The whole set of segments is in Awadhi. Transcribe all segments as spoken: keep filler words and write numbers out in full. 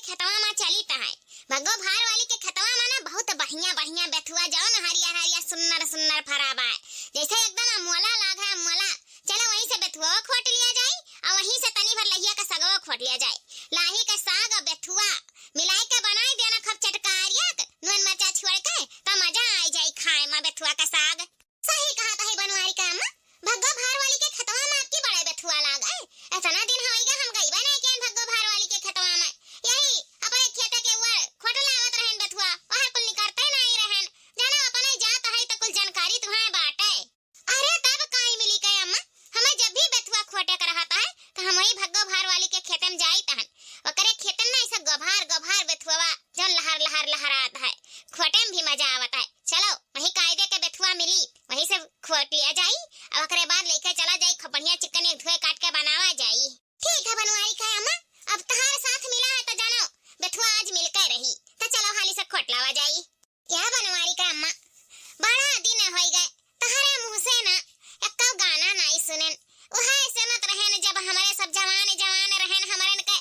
खेतवा मा चलित है। भग्गो भार वाली के खेतवा मा ना बहुत बढ़िया बढ़िया बेथुआ जौन हरियर हरियर सुन्नर सुन्नर फरा बा। जैसे एकदम अमोला लाग है, अमोला। चलो वहीं से बेथुआ खोट लिया जाई, और वहीं से तनी भर लहिया का सगवा खोट लिया जाई। लाही का साग और बेथुआ मिलाई के बनाई देना खूब चटकारिया के, नून मरचा छोड़ के, तो मजा आई जाई खाए मा बेथुआ का साग। सही कहत है बनवारी का अम्मा, भग्गो भार वाली के खेतवा मा आपकी बड़े बेथुआ लाग है। इतना दिन होइगा हम गइबे नहीं कियन भग्गो भार वाली के खेतवा मा। यही अपने खेते के ऊपर खोट लावत रहन बेथुआ, बाहर कुल निकरते नहीं रहन। जाना अपने जात है तो कुल जानकारी तुहां बाटे। अरे तब काई मिली के अम्मा, हमें जब भी बेथुआ खोटे का रहत है तो हम वही भग्गो भार वाली के खेते में जाइत हन। ओकरे खेते में ना ऐसा गोभार गोभार बेथुआ जौन लहर लहर लहरात है, खोटे में भी मजा आवत है। चलो वही कायदे के बेथुआ मिली, वहीं से खोट लिया जाई, और ओकरे बाद लेके चला जाई, खूब बढ़िया चिकन एक धोए काट के बनावा जाई। ठीक है बनवारी का अम्मा, अब तहार साथ मिला है तो जानो बेथुआ आज मिलके रही, तो चलो हाली से खोट लावा जाई। या बनवारी का अम्मा, बड़ा दिन होई गए, तहरे मुंह से ना एक्को गाना नाई सुनेन। उहे सुनत रहेन, जब हमरे सब जवान जवान रहेन, हमरन के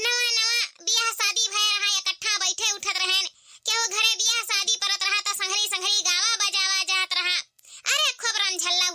नवा नवा बियाह शादी भय रहा, इकट्ठा बैठे उठत रहेन, केहू घरे बियाह शादी परत रहा, त संघरी संघरी गावा बजावा जात रहा। अरे खूब रमझल्ला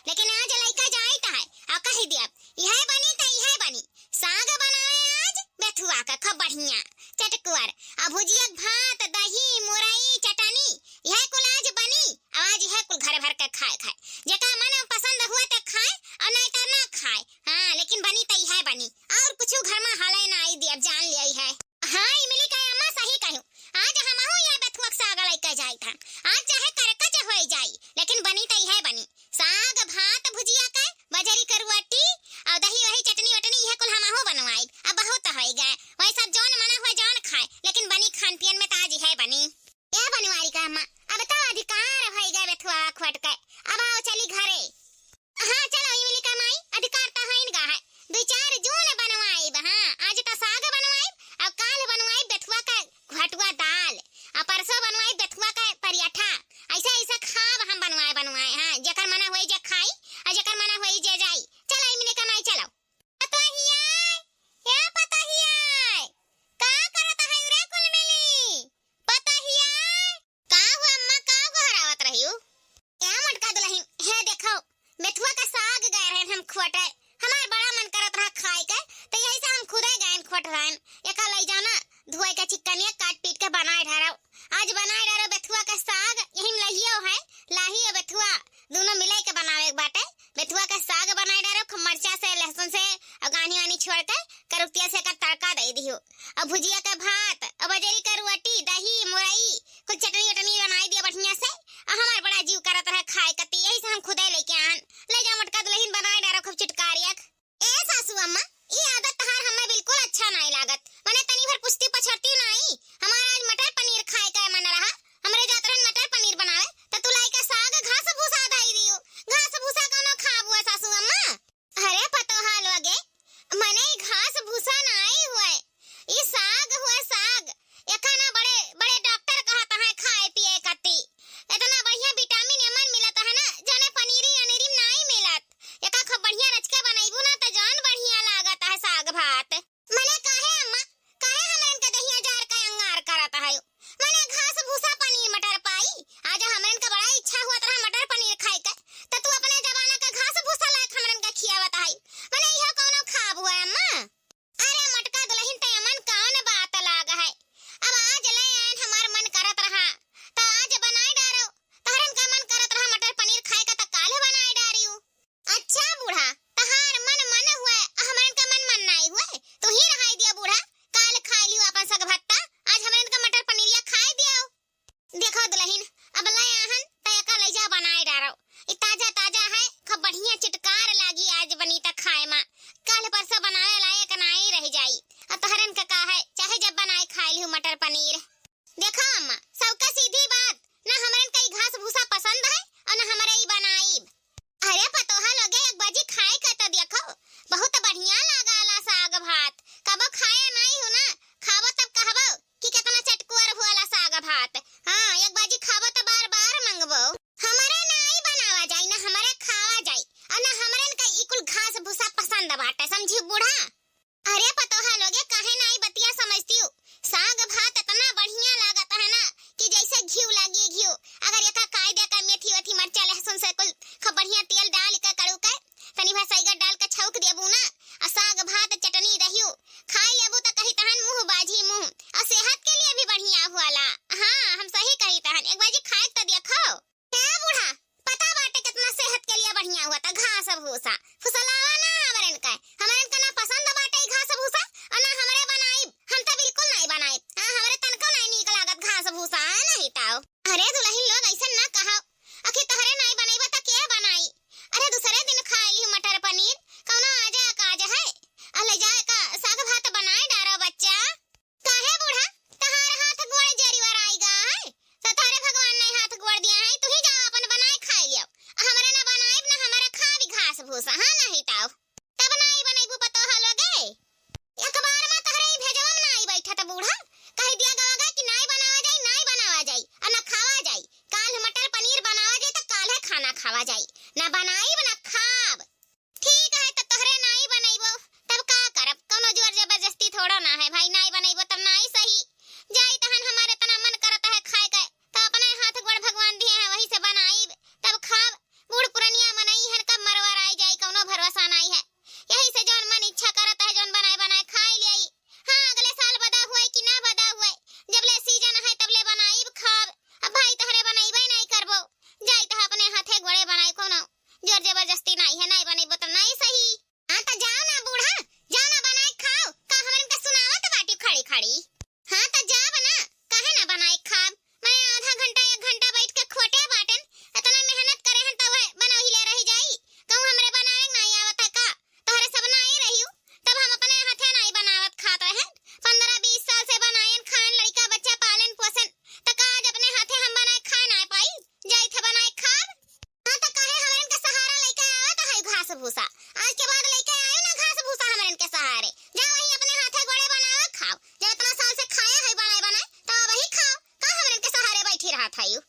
लेकिन आज लइका जाइत है, अउ कहि दिया, "इहै बनी त इहै बनी। साग बनाए आज बेथुआ का, खूब बढ़िया, चटकुअर। अउ भुजिया, भात, दही, मुरई, चटनी, इहै कुल आज बनी। अउ आज इहै कुल घर भर के खाए खाए। जेका मन पसंद हुआ त खाए, अउ नाहीं त ना खाए। हाँ, लेकिन बनी त इहै बनी। अउर कुछ घर मा हलै नाहीं दिया, जान लिया है।" हाँ, इमली का अम्मा सही कहिउ। आज हमहू इहै बेथुआ के साग लइके जाइत है। आज चाहे करकच होइ जाई, लेकिन बनी त इहै बनी। साग, भात, भुजिया का, बजरी के रोटी, अउ दही वही, चटनी वटनी, इहै कुल हमहू बनवाइब। अब बहुत होइ गए। वही सब जौन मना हुआ जौन खाए, लेकिन बनी खान पियन मा त आज इहै बनी। ए बनवारी का अम्मा, अब त अधिकार होइ गए बेथुआ खोट के। अब आओ चली घरे। हाँ, चलो इमली का माई, अधिकार त होइन गा है। दुइ चार जून बनवाइब, हाँ, आज त साग बनवाइब, अउ काल्ह बनवाइब बेथुआ का घटुआ दाल, अउ परसों बनवाइब बेथुआ का परियठा। अइसे, अइसे खाब हम बनवाए, बनवाए, हाँ, जेकर मना होई जे खाई, अउ जेकर मना होई जे जाई। चलो इमली का माई, चलो। पतोहिया, ए पतोहिया, का करत है रे कुल मिली? पतोहिया, का हुआ अम्मा, का गोहरावत रहिउ? ए मोटका दुलहिन, हे देखो, बेथुआ का साग गए रहे हम खोटे, हमार बड़ा मन करत रहा खाए के, त यही से हम खुदे गएन खोट रहन। एका लई जाना, धोए के चिकनिया काट पीट के बनाए डारो। आज बनाए डारो बेथुआ का साग, यही में लहियो है, लाही अउ बेथुआ, दुनो मिलाई के बनावे के बाटे। बेथुआ का साग बनाए डारो, खूब मरचा से, लहसुन से, अउ गानी वानी छोड़ के, करुक तेल से एकर तड़का दे दिहो। अउ भुजिया का भात, अउ बजरी का रोटी, दही, मुरई, कुल चटनी उटनी बनाई दिया बढ़िया से। अउ हमार बड़ा जीव करत रहे खाए कती, यही से हम खुदे लइके आन। ले जा मोटका दुलहिन, बनाए डारो खूब चुटकारिया। ए सासू अम्मा, ई आदत तहार हमें बिल्कुल अच्छा नाई लागत। मने तनी भर पुछती पछड़ती नाई। हमार आज मटर पनीर खाए का मन रहा, हमरे जात रहन मटर पनीर बनावे, त तू लाई के साग घास भूसा दाई दियो। घास भूसा कौनो खाबू है सासू अम्मा? अरे पतोहा लोगे, मने ई घास भूसा नाई हुए, ई साग हुए साग। एका ना बड़े बड़े डॉक्टर कहत हैं खाए पिए कती। इतना बढ़िया विटामिन एमन मिलत है ना, जने पनीरी अनीरी में नाई मिलत। एका खूब बढ़िया रच के बनैबू ना त जान बढ़िया लागत है साग भात। मने काहे अम्मा, काहे हमरन के दहिया जार के अंगार करत है? मने घास भूसा पनीर मटर पाई? आज हमरन का बड़ा इच्छा हुआ तरह मटर पनीर खाए के, त तू अपने जमाना का घास भूसा लायक हमरन का खियावत है। मने इहो कौनो खाब हुआ अम्मा? अरे मोटका दुलहिन, ते अमन कौन बात लाग है? अब आज ले आयन, हमार मन करत रहा, त आज बनाए डारो। तहरन का मन करत रहा मटर पनीर खाए का, त काल्ह बनाए डारियो। अच्छा बूढ़ा, तहार मन मन हुए, हमरन का मन मन नाई हुए? तू ही रहाई दिया बूढ़ा, काल्ह खाए लियो अपन सग भत्ता, आज हमरन का मटर पनीरिया खाए दियो। देखो दुलहिन, अब ले आहन, त एका लइजा बनाए डारो। ई ताजा ताजा है, खूब बढ़िया चटकार लागी, आज बनी त खाए मा। काल्ह परसों बनावे लायक नाई रह जाई। अउ तहरन का का है, चाहे जब बनाए खाए लिहू मटर पनीर। देखो अम्मा, सबका सीधी बात, ना हमरन का ई घास भूसा पसंद है अउ ना हमरे ई बनाइब। अरे पतोहा लोगे, एक बाजी खाए का त देखो, बहुत बढ़िया लागला साग भात। कबो खाए नाई हो ना, खाबो तब कहबो कि केतना चटकुअर भुआला साग भात। हाँ, एक बाजी खाबो त बार बार मंगबो। हमरे नाई बनावा जाई, ना हमरे खावा जाई, अउ ना हमरन का ई कुल घास भूसा पसंद बाटे, समझी बूढ़ा? अरे पतोहा लोगे, काहे नाई बतिया समझतियो? साग भात इतना बढ़िया लागत है ना कि जैसे घिउ लागी घिउ। अगर एका काई दे का मेथी वेथी मरचा लहसुन से कुल खूब बढ़िया तेल डाल के कड़ू के, तनी भर सैगर डाल के छौंक देबू ना, अउ साग भात चटनी दहियो खाए लेबू त कही तहन मुँह बाझी मुँह, अउ सेहत के लिए भी बढ़िया हुआला। हाँ, हम सही कही तहन, एक बाजी खाए त देखो। ए बूढ़ा, पता बाटे कितना सेहत के लिए बढ़िया हुआ त घास भूसा। फुसलावा ना हमरन का, हमरन का ना पसंद बाटे ई घास भूसा, अउ ना हमरे बनाइब, हम त बिल्कुल नाई बनाइब। हाँ, हमरे तनको नाई नीक लागत घास भूसा, हाँ, नहीं ताओ। अरे दुलहिन लोग, अइसन ना कहो, आखिर तहरे नाई बनइबा त के बनाई? अरे दूसरे दिन खाए लिहू मटर पनीर, कौनो आजा काज है, अउ ले जाए का साग भात बनाए डारो बच्चा। काहे बूढ़ा, तहार हाथ गोड़ जरिवर आई गा है? त तोहरे भगवान नहीं हाथ गोड़ दिया है, तू ही जाओ अपन बनाए खाए लियो। हमरे ना बनाइब ना हमरे खाबी घास भूसा, हाँ नहीं ताओ। तब नाई बनइबू पतोहा लोगे? अखबार मा तोहरे ई भेजवा मा नाई बैठत बूढ़ा, कहि दिया गवा गा कि नाई बनावा जाई, नाई बनावा जाई, अउ ना खावा जाई। काल्ह मटर पनीर बनावा जाई त काल्हे खाना खावा जाई, ना बनाइब ना खाब। ठीक है, त तोहरे नाई बनइबो, तब का करब? कौनो जोर जबरदस्ती थोड़ो ना है भाई, नाई बनइबो तब नाई सही। जाई तहन, हमार इतना मन करत है खाए के, त अपने हाथ गोड़ भगवान दिए हैं, वही से बनाइब, तब खाब। बूढ़ पुरनिया मनई हन, का भूसा। आज के बाद लइके आयो ना घास भूसा हमरन के सहारे। जा वही अपने हाथे गोड़े बनावा खाओ। जब इतना साल से खाए है बनाए बनाए, तो वही खाओ। का हमरन के सहारे बैठी रहत है यू?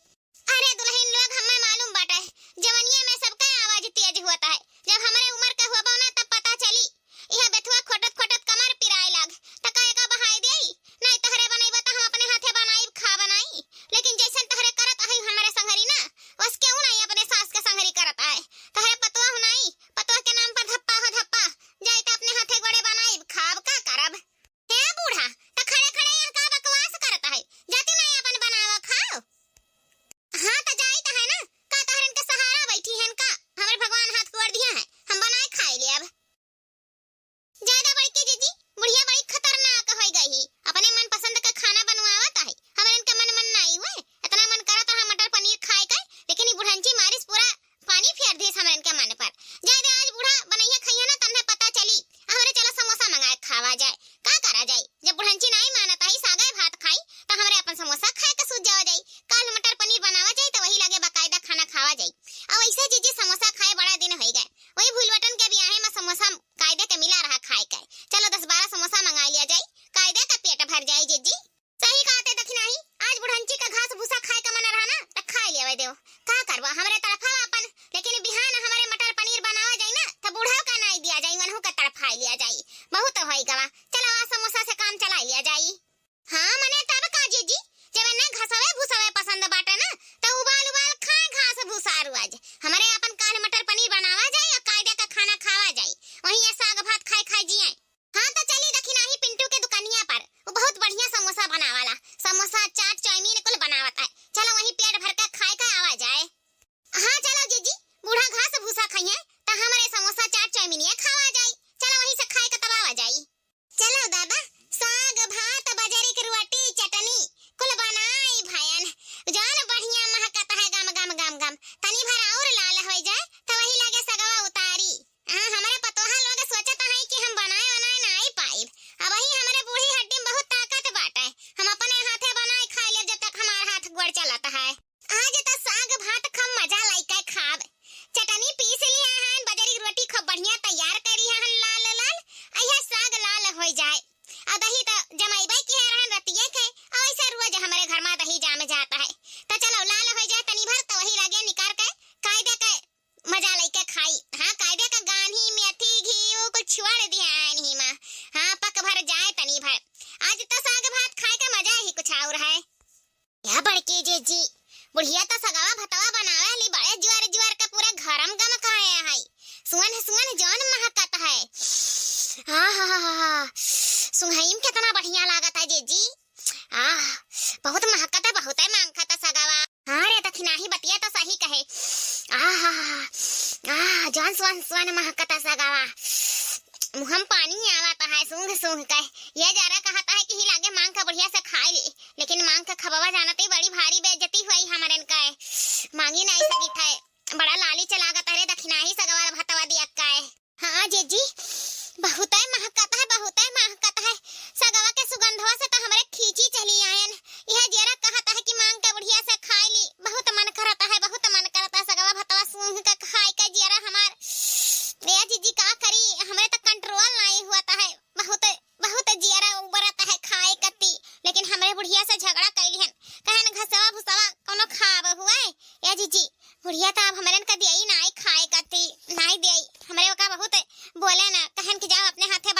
अरे दुल्हन लोग, हमें मालूम बाटे, जवनिया में सबका आवाज तेज होत है। जब हमरे उम्र के हुआ ना, तब पता चली। यह बेथुआ खोटत खोटत कमर पिराए लाग, त का एका बहाई देई? नहीं तहरे बनइबा त हम अपने हाथे बनाई खा बनाई। लेकिन जैसन तहरे करत है हमरे संघरी ना, वस केहू नहीं अपने सास के संघरी करत है। तहरे पतोह नाई, पतोह के नाम पर धप्पा हो धप्पा। जाई त अपने हाथे गोड़े बनाई खाब, का करब? हे बूढ़ा, त खड़े खड़े यहाँ का बकवास करत है? जाती नहीं अपन बनावा खाओ। हाँ त जाई त है ना, का तहरन के सहारा बैठी हन का? हमरे भगवान हाथ गोड़ दिया है, हम बनाए खाए लेब। ज्यादा बड़की जीजी, बुढ़िया बड़ी खतरनाक होइ गई ही। अपने मनपसंद का खाना बनवावत है, हमरन के मन मन नाई हुए। इतना मन करत रहा मटर पनीर खाए के, लेकिन ई बुढ़ंची मारिस पूरा पानी फेर दिस हमरन के मन पर। जाए दे, आज बूढ़ा बनइया खइया ना, तन्ने पता चली। हमरे चलो समोसा मंगाए खावा जाए। का करा जाई, जब बुढ़ंची नाई मानत आई सागे भात खाई, त हमरे अपन समोसा खाए के सूझ जावा जाई। काल मटर पनीर बनावा जाई, त वही लगे बाकायदा खाना खावा जाई। अब ऐसे जीजी समोसा खाए बड़ा दिन होइ गए। वही भूलवटन के बियाहे में समोसा कायदे के मिला रहा खाए के। चलो दस बारह समोसा मंगा लिया जाई, कायदे का पेट भर जाई जीजी। सही कहते दखिनाही, आज बुढ़ंची का घास भूसा खाए का मन रहा ना, त खाए लेवे देव। का करबा, हमरे तरफा अपन, लेकिन बिहान हमरे मटर पनीर बनावा जाई ना, त बूढ़ा का नाई दिया जाई, वनहु का तरफा लिया जाई। बहुत होई गवा, चलो आज समोसा से काम चला लिया जाई। हाँ, मने तब का जीजी, जब एन्ने घसवे भुसवे पसंद बाटे ना, त उबाल उबाल खाए घास भूसा रोज। हमरे आपन काल मटर पनीर बनावा जाई और कायदे का खाना खावा जाई। वहीं ये साग भात खाए खाए जिए। हाँ, त चली दखिनाही पिंटू के दुकानिया पर। वो बहुत बढ़िया समोसा बनावाला। समोसा, चाट, चाउमीन कुल बनावत है। चलो वहीं पेट भर के खाए के आवा जाए। हाँ, चलो जीजी, बूढ़ा घास भूसा खाइए, त हमरे समोसा, चाट, चाउमीनिया खावा जाई। चलो वहीं से खाए के तब आवा जाई। चलो दादा, साग, भात, बजरी के रोटी, चटनी, कुल बनाई भयन। जौन बढ़िया महकत है गम, गम, गम, गम। तनी भर और लाल होइ जाए, त वही लगे सगवा उतारी। हाँ, हमरे पतोहा लोग सोचत है कि हम बनाए, बनाए नाई पाइब। अब वही हमरे बूढ़ी हड्डी में बहुत ताकत बाटे। हम अपने हाथे बनाए खाए लेब, जब तक हमार हाथ गोड़ चलत है। आज त साग भात खूब मजा लइके खाब। चटनी पीस लिया हन, बजरी की रोटी खूब बढ़िया तैयार करी हन, लाल लाल। अइहा साग लाल होइ जाए। आ दही त जमइबे किहे रहन रतिये के, आ वैसे रोज हमरे घर मा दही जाम जात है। त चलो लाल होइ जाए तनी भर, त वही लगे निकार के कायदे के मजा लइके खाई। हाँ, कायदे का गान्ही, मेथी, घी, वो कुल छुआड़ दिया है इन्हीं मा। हाँ, पक भर जाए तनी भर। आज त साग भात खाए का मजा ही कुछ और है। या बड़की जीजी, बुढ़िया त सगवा भतवा बनावे ली बड़े जुआर जुआर के पूरा घरम गम खाए है। सुअन सुअन जौन महकत है। आहा, सुंघाई में कितना बढ़िया लागत है जीजी। आह, बहुत महकत है, बहुत है महकत है सगवा। हाँ रे दखिनाही, बतिया त सही कहे। आहा, आह, जौन सुअन सुअन महकत है सगवा। मुँह में पानी आवत है सूंघ सूंघ के। ये जरा कहत है कि ही लागे मांग के बुढ़िया से खाए ले, लेकिन मांग के खबवा जानत ही बड़ी भारी बेइज्जती हुई हमरन के। मांगी नहीं सकित है, बड़ा लालिच लागत है रे दखिनाही सगवा भतवा दिया के। हाँ जीजी, बहुते महकत है, बहुते महकत है। सगवा के सुगंधवा से त हमरे खींची चली आयन। यह जियरा कहत है कि मांग के बुढ़िया से खाए ली। बहुत मन करत है, बहुत मन करत है सगवा भतवा सूंघ के खाए के जियरा हमार। ए जीजी का करी, हमरे त control नाई हुअत है। बहुत, बहुत जियरा उबरत है खाए कती, लेकिन हमरे बुढ़िया से झगड़ा कैली हन। कहन घसवा भुसवा कोनो खाब हुए। ए जीजी, बुढ़िया त अब हमरन का दियई नाई खाए कती, नाई दियई। हमरे ओका बहुत बोले ना, कहन कि जाओ अपने हाथे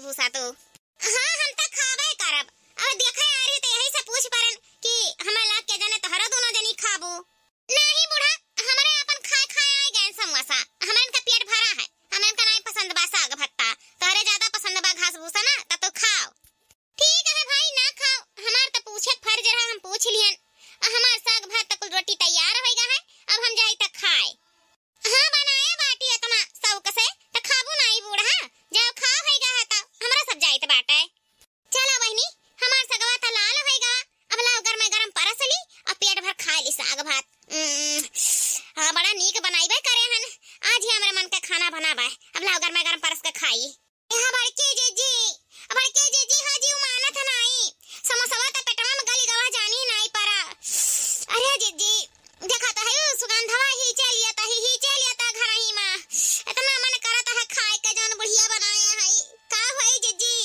भूसा तू। हाँ, हम त खाबे करब। अब देखे आ रही त यही से पूछ परन कि हमें लाग के जने तोहरो दोनों जनी खाबू। नाही बूढ़ा, हमरे आपन खाए खाए आए गए समोसा। हमरे इनका पेट भरा है। हमरे इनका नाही पसंद बा साग भत्ता। तोहरे ज्यादा पसंद बा घास भूसा ना, त तू खाओ। ठीक है भाई, ना खाओ। हमार त पूछे के फर्ज रहा, हम पूछ लिहन। आ हमार साग भात त कुल रोटी तैयार होइगा है। अब हम जाई त खाए। हाँ, बनाए बाटी इतना शौक से, त खाबू नाही बूढ़ा? जाओ खाओ, होइगा है त हमरा सब जाइत बाटे। चला बहिनी, हमार सगवा त लाल होइगा। अब लाओ गरमे गरम परस ली और पेट भर खाए ली साग भात। उम्म, हाँ, बड़ा नीक बनाइबे करे हन। आज ही हमरे मन के खाना बनाबे। अब लाओ गरमे गरम परस के खाई। यहाँ बड़की जीजी, बड़की जीजी हो जी, मानत नाही। समोसवा त पेटवा में गली गवा जानी नाही परा। अरे जीजी, देखा त है उ सुगंधवा ही चलिया त ही, ही चलिया त घर ही माँ। इतना मन करत है खाए के जौन बुढ़िया बनाए है। का होई जीजी?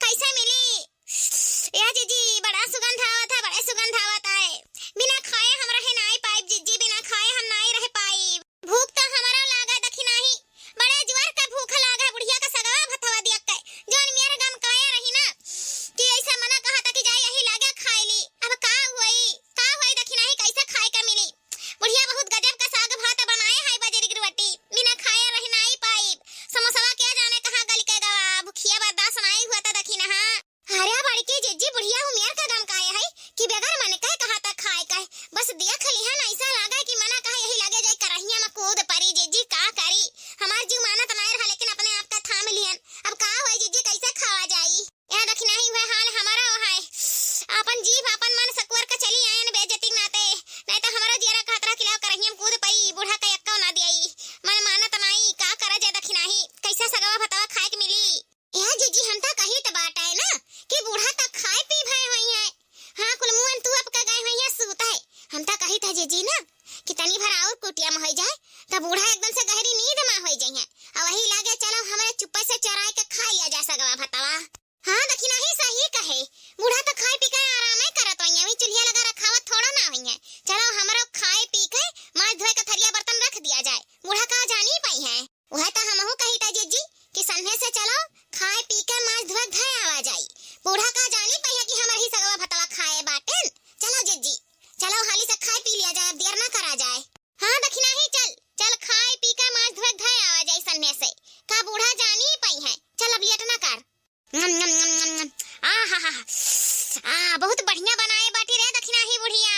कैसे मिली? या जीजी, बड़ा सुगंध आवत है, बड़े सुगंध आवत है। बिना खाए हम रहे नाई पाइब जीजी, बिना खाए हम नाई रह पाइब। भूख त हमरो लागे दखिनाही, बड़े जोर के भूख लागे बुढ़िया के सगवा भतवा दिया के। जौन मेर गम काया रही ना कि ऐसे मना कहा था कि जाई यही लागे खाए ली। अब का होई, का होई दखिनाही, कैसे खाए के मिली? बुढ़िया बहुत गजब का साग भात बनाए है, बजरी की रोटी बिना खाए रह नाई पाइब। समोसवा के जाने कहाँ गल के गवा, भुखिया बर्दाश्त नाई हुआ था दखिनहा। अरे बड़की जिज्जी, बुढ़िया उमियर का गम काए है कि बगैर मन के कहा था खाए का है। बस देख लिहन ऐसा लागे कि मना कहा यही लगे जाए करहिया में कूद परी। जिज्जी का करी, हमार जीव मानत नाय रहा लेकिन अपने आप का थाम लिहन। अब का होई जिज्जी, कैसे खावा जाई? यहाँ दखिनाही हुए हाल हमारा है। अपन जीभ अपन मन सकुअर के चली आयन बेइज्जती के नाते, नहीं तो हमारा जियरा कहत रहा कि लाओ करहिया में कूद पई, बूढ़ा का यक्का ना दियाई। मन मानत नाई, का करा जाए दखिनाही, कैसे सगवा भतवा खाए के मिली? ए जिज्जी, हम त कही त बात है ना कि बूढ़ा त खाए पी भय होई है। हाँ, कुल मुअन तू अब का गए होई है सूत है। हम त कही था जिज्जी ना कि तनी भर और कुटिया में होई जाए, त बूढ़ा एकदम से गहरी नींद में होई जाई है। और वही लागे चलो हमरे चुप्पे से चराए के खा लिया जा सगवा भतवा। हाँ, दखिनाही सही कहे। बूढ़ा त खाए पी के आराम ही करत होइहैं, वही चूल्हिया लगा रखावत थोड़ा ना होइहैं। चलो, हमरो खाए पी के माज धोए के थरिया बर्तन रख दिया जाए, बूढ़ा का जानी पइहैं। वह त हमहू कही त जिज्जी कि सन्ने से चलो, खाए पी के माज धोए धोए आवा जाई, बूढ़ा का जानी पइहैं कि हमर ही सगवा भतवा खाए बाटेन। चलो जिज्जी, चलो हाली से खाए पी लिया जाए, अब देर ना करा जाए। हाँ दखिनाही, चल चल, खाए पी के माज धोए धोए आवा जाई सन्ने से, का बूढ़ा जानी पइहैं। चल अब लेट ना कर। नम, नम, नम, नम, नम। आ, हा, हा, हा। आ, बहुत बढ़िया बनाए बाटी रे दखिनाही बुढ़िया।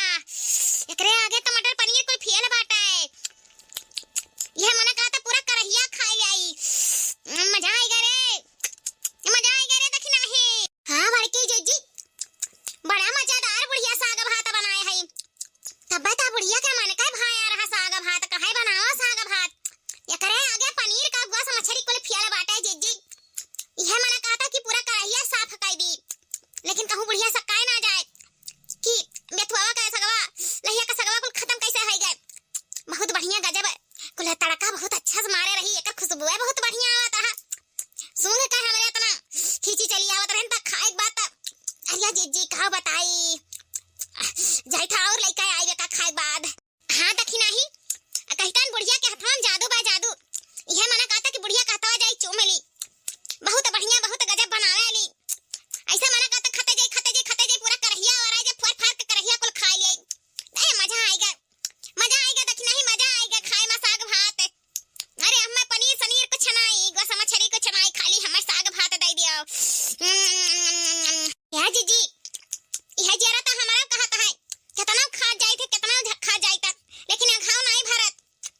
एकरे आगे त मटर पनीर कुल फेल बाटे। यह मना कहा त पूरा करहिया खाए ले आई। मजा आइगा रे, मजा आइगा रे दखिनाही। हाँ बड़की जिज्जी, बड़ा मजेदार बुढ़िया साग भात बनाए है। तब त बुढ़िया के मन का भाया रहा साग भात, कहे बनाओ साग भात। एकरे आगे पनीर का गोस मछरी कुल फेल बाटे जिज्जी। इहे मना कहता कि पूरा कढ़ाइया साफ कर दी, लेकिन कहूँ बुढ़िया सक्काए ना जाए कि मेथुआवा का सगवा, लहिया का सगवा कुल खत्म कैसे है गए। बहुत बढ़िया गजब है, कुल तड़का बहुत अच्छा से मारे रही, एकर खुशबू है बहुत बढ़िया आवत है। सूंघ के हमरे इतना खींची चली आवत रहन त खाए के बाद त, अरे जिज्जी का बताई, जाई था और लइका आई का खाए के बाद। हाँ दखिनाही, कहितन बुढ़िया के हथवा में जादू बा जादू। इहे मना कहता कि बुढ़िया के हथवा जाई चूम ली। बहुत बढ़िया, बहुत गजब बनावे ली। ऐसा मना कहता खाते जाई, खाते जाई, खाते जाई, पूरा करहिया और आई जे फर फर के करहिया कुल खा ली। अरे मजा आइगा, मजा आइगा दखिनाही, मजा आइगा खाए में साग भात। अरे हमें पनीर सनीर कुछ नाई, गोस मछरी कुछ नाई, खाली हमें साग भात दे दियो। हम्म। या जिज्जी, यह जरा त हमारा कहत है, कितना खा जाई थे, कितना झ-, खा जाई थे, लेकिन अघाव नाई भरत,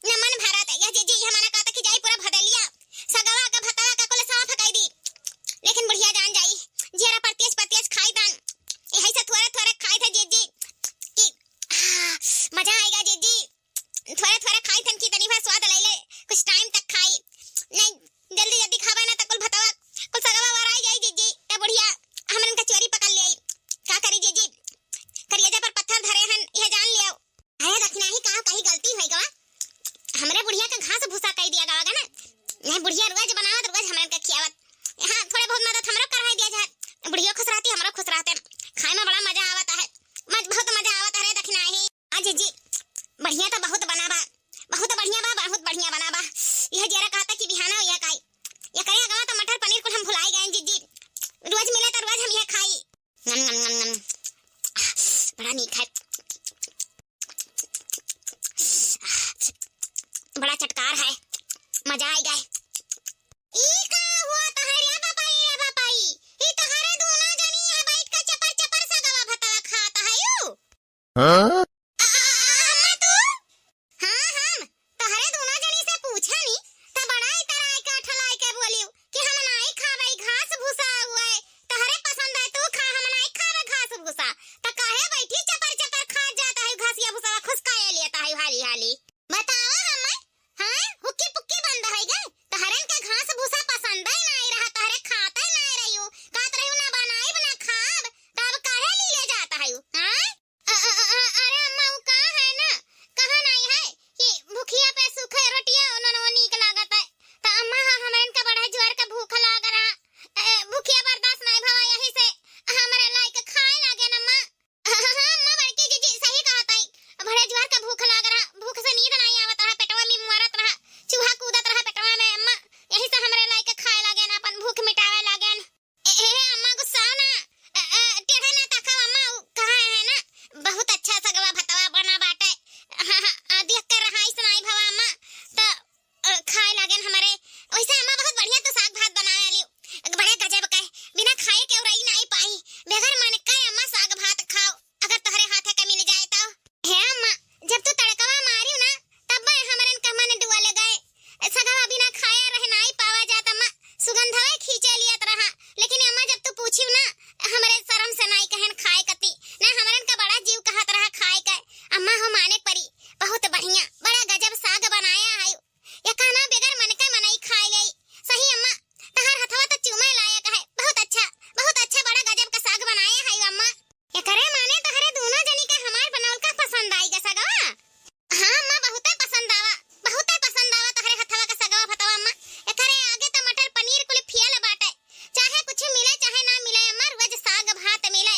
न मन भरत। या जिज्जी, यह मना कहता कि जाई पूरा भदेलिया, सगवा का भतवा का कुल साफ कर दी, लेकिन बुढ़िया जान जाई, जरा परतेज परतेज खाई तन, यही से थोड़े थोड़े खाई थे जिज्जी, कि, आ, मजा आइगा जिज्जी। थोड़े थोड़े खाई थन कि तनी भर स्वाद ले ले, कुछ टाइम तक खाई। नहीं, जल्दी जल्दी खाबे ना त कुल भतवा, कुल सगवा वराई जाई जिज्जी, त बुढ़िया हमरन का चोरी पकड़ ले आई। का करी जिज्जी, करियजा पर पत्थर धरे हन, यह जान लियो। अरे दखिनाही का कही गलती होई गवा, हमरे बुढ़िया का घास भूसा कई दिया गवा ना। नहीं बुढ़िया रोज बनावत, रोज हमरन का खियावत। हाँ, थोड़े बहुत मदद हमरो करवाई दिया जाए, बुढ़ियो खुश रहती, हमरो खुश रहते। खाए में बड़ा मजा आवत है, मज-, बहुत मजा आवत है रे दखिनाही। आ जिज्जी, बढ़िया त बहुत बना बा, बहुत बढ़िया बा, बहुत बढ़िया बना बा। यह जरा कहता कि बिहाना हो या काई, एकरे अगवा त मटर पनीर कुल हम भुलाई गए जिज्जी। बड़ा नीक है, बड़ा चटकार है, मजा आइ गए। ई का हुआ तोहरे बपाई रे बपाई? ई तोहरे दूनो जनी यहाँ बैठ के चपर चपर सगवा भतवा खात हयू? हाँ? आ, आ, आ, अम्मा तू? हाँ, हम तोहरे दूनो जनी से पूछे नी, त बड़ा इतराई के अठलाई के बोलियो कि हम नाई खाबे घास भूसा हुए, तोहरे पसंद है तू खा, हम नाई खाबे घास भूसा, त काहे बैठी चपर चपर खात जात है घासिया भूसा खुसकाए लेत है हाली हाली। बतावा हमें, हाँ, हुक्की पुक्की बंद है गए, तोहरन के घास भूसा पसंद है नाई रहा, तोहरे खाते नाई रहियो, कहत रहियो ना बनाइब ना खाब, तब काहे लीले जात है, हाँ? अ, अ, अ, अ, अरे अम्मा, उ का है ना, कहा नाई है कि भुखिया पे सूखे रोटिया उन्हन वो नीक लागत है। त अम्मा, हाँ, हमरन का बड़ा जोर का भूख लाग रहा, ए, भुखिया बर्दाश्त नाई भवा, यही से हमरे लायक खाए लागे न अम्मा। हाँ, हाँ, अम्मा, बड़की जीजी सही कहत है, बड़े जोर का भूख लाग रहा, भूख से नींद नाई आवत रहा, पेटवा में मरत रहा, चूहा कूदत रहा पेटवा में अम्मा, यही से हमरे लायक खाए लागे न, अपन भूख मिटावे लागे न। ए, ए, अम्मा गुस्साओ ना, ए, ए, टेढ़े ना ताकाओ अम्मा, उ कहा है ना, बहुत अच्छा सगवा भतवा बना बाटे। हाँ, हाँ, आ, देख के रहाई सुनाई भवा अम्मा, त, अ, खाए लागेन हमरे। वैसे अम्मा बहुत बढ़िया तू साग भात बनावे आली, बड़े गजब का है, बिना खाए के उराई नाई पाई, बगैर मन के अम्मा साग भात खाओ, अगर तोहरे हाथे के मिल जाए तो। हे अम्मा, जब तू तड़कवा मारियो ना, तब हमरन का मन डुअल गए। सगवा बिना खाए रह नाई पावा जात अम्मा, सुगंधवे खींचे लियत रहा। लेकिन अम्मा, जब तू पूछियो ना, हमरे शर्म से नाई कहन खाए कती, ना हमरन का बड़ा जीव कहत रहा खाए के। अम्मा हो माने परी, बहुत बढ़िया, बड़ा गजब साग बनाया है। ये कहना बगैर मन के मनई खाए ले। सही अम्मा, तहार हथवा तो चूमे लायक है, बहुत अच्छा, बहुत अच्छा, बड़ा गजब का साग बनाया है अम्मा। एकरे माने तोहरे दूनो जनी के हमार बनौल का पसंद आई गा सगवा? हाँ अम्मा, बहुते पसंद आवा, बहुते पसंद आवा तोहरे हथवा का सगवा भतवा अम्मा। एकरे आगे तो मटर पनीर कुल फेल बाटे, चाहे कुछ मिले चाहे ना मिले अम्मा, रोज साग भात मिले।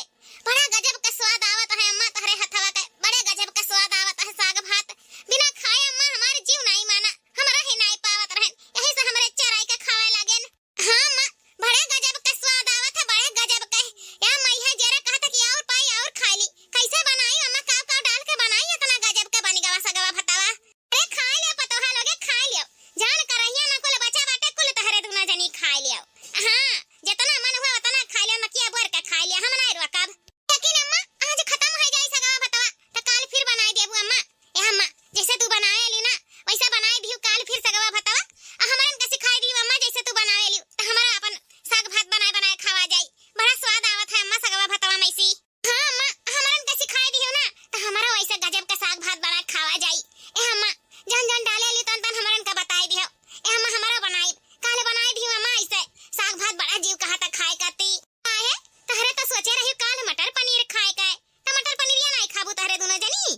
बड़ा गजब का स्वाद आवत है अम्मा तोहरे हथवा का, बड़े गजब का स्वाद आवत है साग भात। बिना खाए अम्मा हमार जीव नाई माना, हम रहे नाई पावत रहन, यही से हमरे चराई के खावे लागेन। हाँ अम्मा, बड़े गजब के स्वाद आवत है, बड़े गजब के। या मैया जेरा कहत कि और पाई और खाई ली। कैसे बनाई अम्मा, का का डाल के बनाई, इतना गजब के बन गवा सगवा भतवा? अरे खाई लियो पतोहा लोगे, खाई लियो। जान करहिया में कुल बचा बाटे, कुल तहरे दूना जनी खाई लियो। हाँ, जितना मन हुआ उतना खाई लियो, मकिया बोर के खाई लियो, हम नाई रोकब। लेकिन अम्मा, आज खत्म हो जाई सगवा भतवा, त काल फिर बनाई देबू अम्मा। ए अम्मा, जैसे तू बनाए ली ना, वैसा बनाए दियो काल फिर सगवा भतवा। आ हमरन के सिखाई दियो अम्मा, जैसे तू बनाए ली, त हमरा अपन साग भात बनाए बनाए खावा जाई। बड़ा स्वाद आवत है अम्मा सगवा भतवा में से। हाँ अम्मा, हमरन के सिखाई दियो ना, त हमरा वैसे गजब के साग भात बनाए खावा जाई। ए अम्मा, जौन जौन डाले ली तन तन हमरन के बताई दियो। ए अम्मा, हमरा बनाई, काल बनाई दियो अम्मा ऐसे। साग भात बड़ा जीव कहा था खाए कती। काहे? तहरे तो सोचे रही काल मटर पनीर खाए के, त मटर पनीरिया नाई खाबू तहरे दूनो जनी?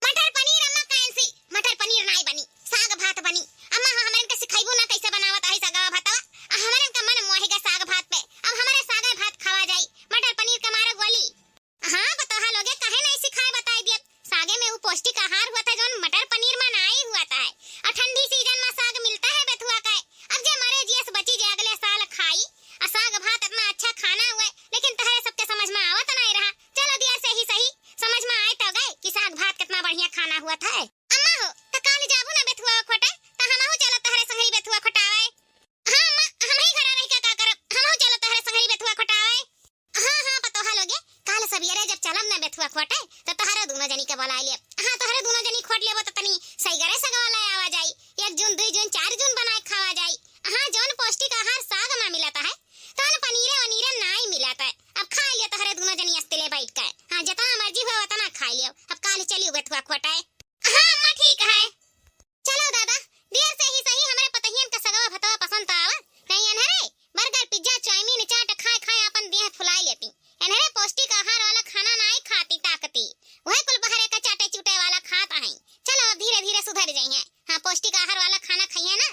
मटर पनीर अम्मा कैंसी, मटर पनीर नाई बनी, साग भात बनी। अम्मा हो हमरन के सिखाइबू ना कैसे बनावत है सगवा भातवा? आ हमरन का मन मोहेगा साग भात पे, अब हमरे सागे भात खावा जाई, मटर पनीर के मारे गोली। हाँ, बतोहा लोगे काहे नाई सिखाए बताई दियब, सागे में उ पौष्टिक आहार हुआ था जौन मटर पनीर में नाई हुआ था है। और ठंडी सीजन में साग मिलता है बेथुआ का है। अब जे मरे जियस बची जे अगले साल खाई। आ साग भात इतना अच्छा खाना हुआ है, लेकिन तहरे सबके समझ में आवत नाई रहा। चलो दिया सही सही समझ में आए तो गए कि साग भात कितना बढ़िया खाना हुआ था है। अम्मा हो, त काल जाबू ना बेथुआ खोटे, त हमहू चलो तहरे संगरी बेथुआ खोटावे। हाँ अम्मा, हम ही घरे रह के का करब, हमहू चलो तहरे संगरी बेथुआ खोटावे। हाँ, हाँ, पतोहा लोगे, काल सबियरे जब चलब ना बेथुआ खोटे, त तहरे दूनो जनी के बोलाए लेब। हाँ, तहरे दूनो जनी खोट लेबो त तनी सही घरे सगवा ले आवा जाई। एक जून, दुई जून, चार जून बनाए खावा जाई। हाँ, जौन पौष्टिक आहार साग में मिलत है, तौन पनीरे वनीरे नाई मिलत है। अब खाए लियो तहरे दूनो जनी अस्तिले बैठ के। हाँ, जितना मर्जी हो उतना खाए लियो। अब काल चलियो बेथुआ खोटे। हाँ अम्मा, ठीक है। चलो दादा, देर से ही सही, हमरे पतहियन का सगवा भतवा पसंद त आवा। नहीं एन्हरे burger, pizza, चाउमीन, चाट खाए खाए आपन देह फुलाए लेती। एन्हरे पौष्टिक आहार वाला खाना नाई खाती ताकती। वह कुल बहरे का चाटे चूटे वाला खात हैं। चलो अब धीरे धीरे सुधर जाइए। हाँ, पौष्टिक आहार वाला खाना खाइए ना,